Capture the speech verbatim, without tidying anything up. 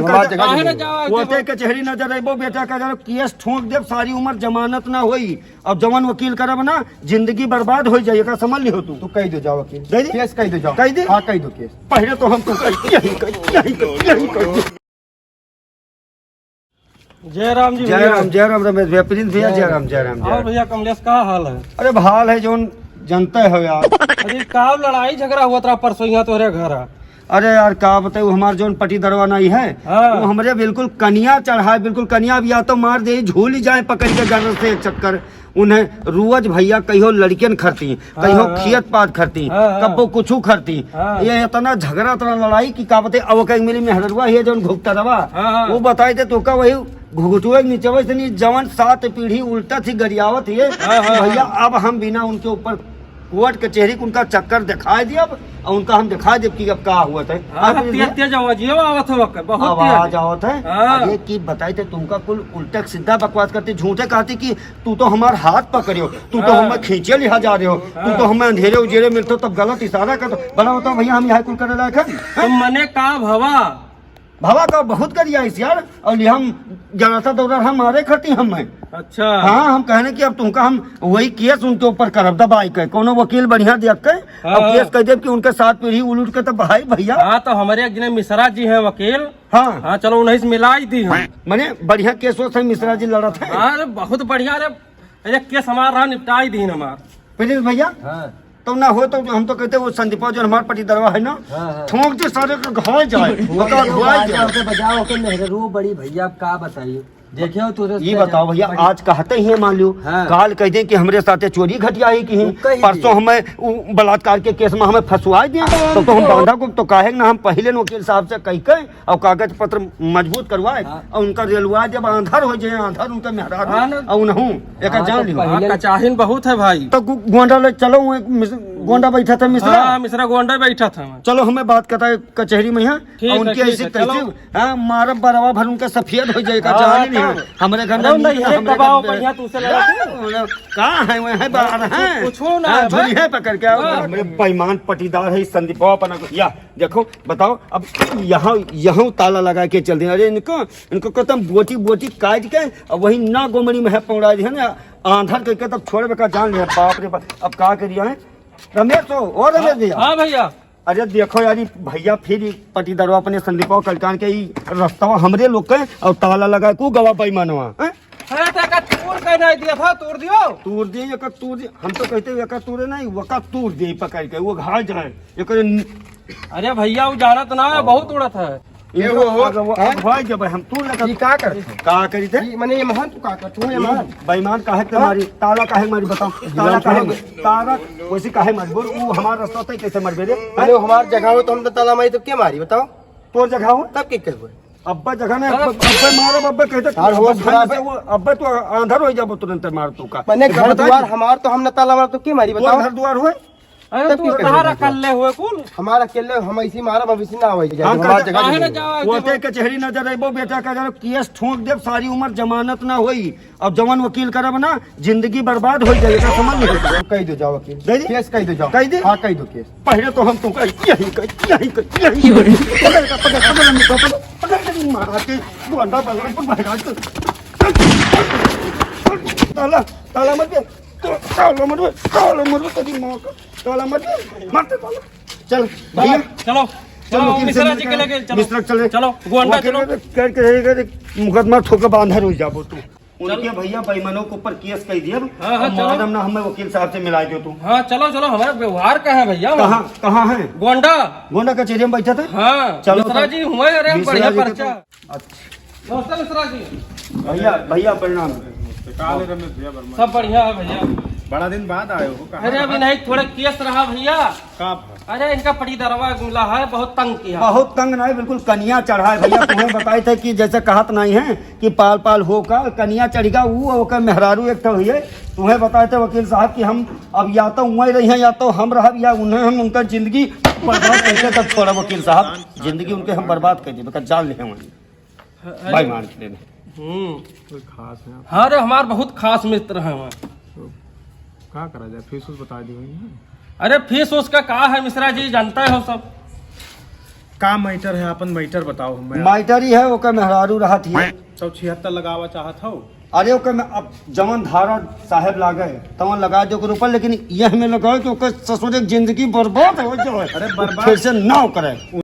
हमार जगह काहे ना जावा? वो ते कचहरी न जरेबो बेटा का, अगर केस ठोक देब, सारी उम्र जमानत ना होई। अब जवन वकील करब ना, जिंदगी बर्बाद हो जाई, एका समझ लिहो तू। तू कह दो, जाओ वकील। दे दे। केस कह दो, जाओ। कह दे। हाँ, कह दो केस। पहले तो हम तो कह, यही कह, यही कह, यही कह। जय राम जी जय भैया। राम, जय राम रमेश भैया, प्रिंस भैया, जय जय राम, जय राम, जय और राम। भैया कमलेश, का हाल है? अरे, हाल है जौन जनते हो यार। अरे, का लड़ाई झगड़ा हुआ था परसों यहाँ तोहरे घर? अरे यार, का बताई, हमार जौन पटीदरवा नहीं है, हाँ। वो हमरे बिल्कुल कनिया चढ़ाए, बिल्कुल कनिया। अब या तो मार दे, झूल जाए पकड़ के गर्र से एक चक्कर। उन्हें रोज भैया कहियो लड़कियन खरती, कहियो हाँ, हाँ। खेत पात खरती, हाँ, हाँ। कब्बो कुछू खरती। हाँ। ये इतना झगड़ा, इतना लड़ाई कि का बताई। अब ओकर मिली मेहररुआ है जौन घुघुटरवा, हाँ, हाँ। वो बताई दे तो का वही घुघुटुए के नीचवे से नहीं, जवन सात पीढ़ी उल्टा थी गरियावत है हाँ, हाँ, भैया, हाँ। अब हम बिना उनके ऊपर कोर्ट कचहरी के उनका चक्कर दिखाई दियब और उनका हम दिखाई देब कि अब का हुआ था। हाँ, आप तेज, तेज आवाजियो आवत हो, बहुत तेज। आवाज आवत है। हाँ। अरे की बताई थे तुमका कुल उल्टा सीधा बकवास करती, झूठे कहती कि तू तो हमार हाथ पकड़ियो, तू तो हाँ। हमें खींचे लिहा जा रहे हो, तू हाँ। तो हमें अंधेरे उजेरे मिलते हो तब गलत इशारा कर दो। भला बताओ भैया, हम यहाँ कुल करे लायक है? तो मने का भवा? भवा का बहुत करिया इस यार, और ये हम जरा सा दौरा हम मारे खटी हम हैं। अच्छा। हाँ, हम कहने कि अब तुमका हम वही केस उनके ऊपर करब दबाई के, कोनो वकील बढ़िया देख के, हाँ। और केस कह देब कि उनके सात पीढ़ी उलट के तो भाई भैया। हाँ, तो हमारे एक जने मिश्रा जी हैं वकील। हाँ। हाँ, चलो उन्हीं से मिलाई दी हम। मने बढ़िया केस होत है, मिश्रा जी लड़त है। अरे बहुत बढ़िया, अरे, अरे केस हमारा रहा, निपटाई दी हमार। प्रिंस भैया, हाँ। तो ना हो तो हम तो कहते वो संदीपा जो हमार पटीदरवा है ना, हाँ, हाँ। ठोक दे सारे के घर जाए, वो बता तो घर बाजा जाए। होके बजाओ, ओके मेहररू बड़ी भैया, अब का बताइए? देखियो तू तो ये बताओ भैया, बड़ी आज कहते ही है मान लियो, हाँ। काल कह दें कि हमरे साथे चोरी घटिया ही की ही, वो कही परसों दे। हमें उ बलात्कार के केस में हमें फंसवाए दिए, तो, तो हम बांधा को तो काहे ना हम पहले न वकील साहब से कह के और कागज पत्र मजबूत करवाए हाँ। और उनका रेलवा जब आंधर हो जाए, आंधर उनका मेहरारू हाँ ना। और उनहू एक हाँ, जान तो लियो। पहले हाँ, कचाहिन बहुत है भाई। तो गु-, गोंडा ले चलो, वो एक मिस-, गोंडा बैठा था मिश्रा। हाँ, मिश्रा गोंडा बैठा था। चलो हमें बात करता है कचहरी में यहाँ, ठीक और है, उनकी ठीक ऐसी है, चलो। कैसी हाँ, मारब बरवा भर उनका सफेद हो जाए, का हाँ, जान ही नहीं है। तब। हमरे घर अरे, में नहीं, नहीं, हमरे दबाओ, घर में बढ़िया तू से लगा। अरे, कहाँ है, वह है बाहर कुछ, है। कुछ ना हाँ, है, झोली बस। है पकड़ के, हाँ। हमरे बेईमान पटीदार है, इस संदीपवा अपना को, या, देखो, बताओ, अब यहाँ, यहाँ ताला लगा के चल दिया। अरे, इनको, इनको कहते हम बोटी, बोटी काट के, अब वही ना गोमड़ी में है पौड़ा दिया ना, आंधर करके तब छोड़े का जान लिया, बाप रे बाप, अब का करिए हैं? रमेश हो, ओ रमेश भैया। हाँ भैया। अरे देखो यार, ई भैया फिर ई पटीदरवा अपने संदीपवा कलकान के ई रस्तवा हमरे लोग के और ताला लगा के ऊ गवा बेईमानवा, हैं? अरे तो एका तूर के नहीं दिया था, तूर दियो। तूर दिए, एका तूर दिए। हम तो कहते एका तूरे नहीं, वका तूर दिए पकड़ के, वो घाय जाए। एकर न- अरे भैया, वो जानत ना है, बहुत उड़त है। ये वो हो, अगर वो हाँ? अब भाई जब हम तूर लगा ई का करत है? का करी थे? ई मने ये महान तू का करत हो, ये महान? बेईमान काहे के हाँ? मारी? ताला काहे मारी बताओ? ताला काहे मारी? ताला वैसे काहे मारी? बोल, वो हमारा रास्ता तय कैसे मारबे रे? अरे, वो हमार जगह हो तो हम तो ताला मारी, तब के मारी बताओ? तोर जगह हो? तब के करबो? अब्बा जगह नहीं, अब्बा, अब्बा मारब, अब्बा कहते, यार, होश अब्बा खराब से है। वो, अब्बा तो आंधर हो जाबो तुरंत मार तू का। मने घर घर बताई दुआर दी। हमार तो हम न ताला मारब तो के मारी तोर बताओ? घर दुआर होए? अरे तब तू की कहे कहाँ बात रखल है? ले हुए कुल? हमार अकेले हम ऐसी मारब, अब ऐसी ना आवे जाए, हम हमार कहते जगह काहे नहीं ना है। जावे वो के? ते कचहरी न जरेबो बेटा का, अगर केस ठोक देब, सारी उम्र जमानत ना होई। अब जवन वकील करब ना, जिंदगी बर्बाद हो जाए, एका समझ नहीं होता। कह दो जाओ वकील। दे दी? केस कह दो जाओ। कह दी? हाँ, कह दो केस। पहले तो हम तुमका यही कह, यही कह, यही कह। पकड़, पकड़, पकड़, पकड़, पकड़, पकड़, पकड़, मारा के, गोंडा बलरामपुर महाराज को। ताला, ताला मत दे। ताला मत दे, ताला मत दे, तेरी माँ का। ताला मत दे, मत दे ताला। चल, भैया। चलो, चलो, चलो, वकील से मिश्रा जी मिलते के हैं। लेके चलो। मिश्रा के चले। चलो, गोंडा वकील चलो। के करके रहेगा, मुकदमा ठोके बांधर हो जाबो तू। उनके चलो। भैया बेईमानों के ऊपर केस कर दिया। हाँ, हाँ, अब चलो। मालूम ना हमें वकील साहब से मिला दो तू। हाँ, चलो, चलो, हमारा व्यवहार का है भैया? कहाँ, कहाँ है? गोंडा। गोंडा कचहरी में बैठा था? हाँ, चलो मिश्रा तो। जी हुए, अरे, मिश्रा बढ़िया जी के पर्चा। तो अच्छा। नमस्ते मिश्रा जी। भैया, भैया प्रणाम। का हाल है रमेश भैया वर्मा? सब बढ़िया है भैया। बड़ा दिन बाद आए हो, कहाँ अरे अभी रहा? नहीं, थोड़ा केस रहा भैया। का भा? अरे इनका पटीदरवा मिला है, बहुत तंग किया। बहुत तंग नहीं, बिल्कुल कनिया चढ़ा है भैया। तुम्हें बताए थे कि जैसे कहत नहीं है कि पाल पाल हो का कनिया चढ़िगा, वो ओकर मेहरारू एक ठो हुए। तुम्हें बताए थे वकील साहब कि हम अब या तो वहीं रही हैं या तो हम रहब या उन्हें हम उनका जिंदगी बर्बाद करके तब छोड़ा वकील साहब, जिंदगी उनके हम बर्बाद कर देबे, जान ले वहीं। अरे, भाई मान के लेने। हम्म। कोई खास है? हाँ रे, हमार बहुत खास मित्र हैं वहाँ। तो का करा जाए, फीस उस बता दी वही ना। अरे फीस उसका का है मिश्रा जी, जानता है हो सब। का मैटर है, अपन मैटर बताओ हमें। मैटर ही है, ओकर मेहरारू रहत ही। तो छिहत्तर लगावा चाहत हो? अरे ओकर में अब जवन धारा साहेब लागे, तवन लगा दे ओकर ऊपर, लेकिन यह में लगाओ कि ओकर ससुर एक जिंदगी बर्बाद हो जाए। अरे बर्बाद। फिर से ना करे।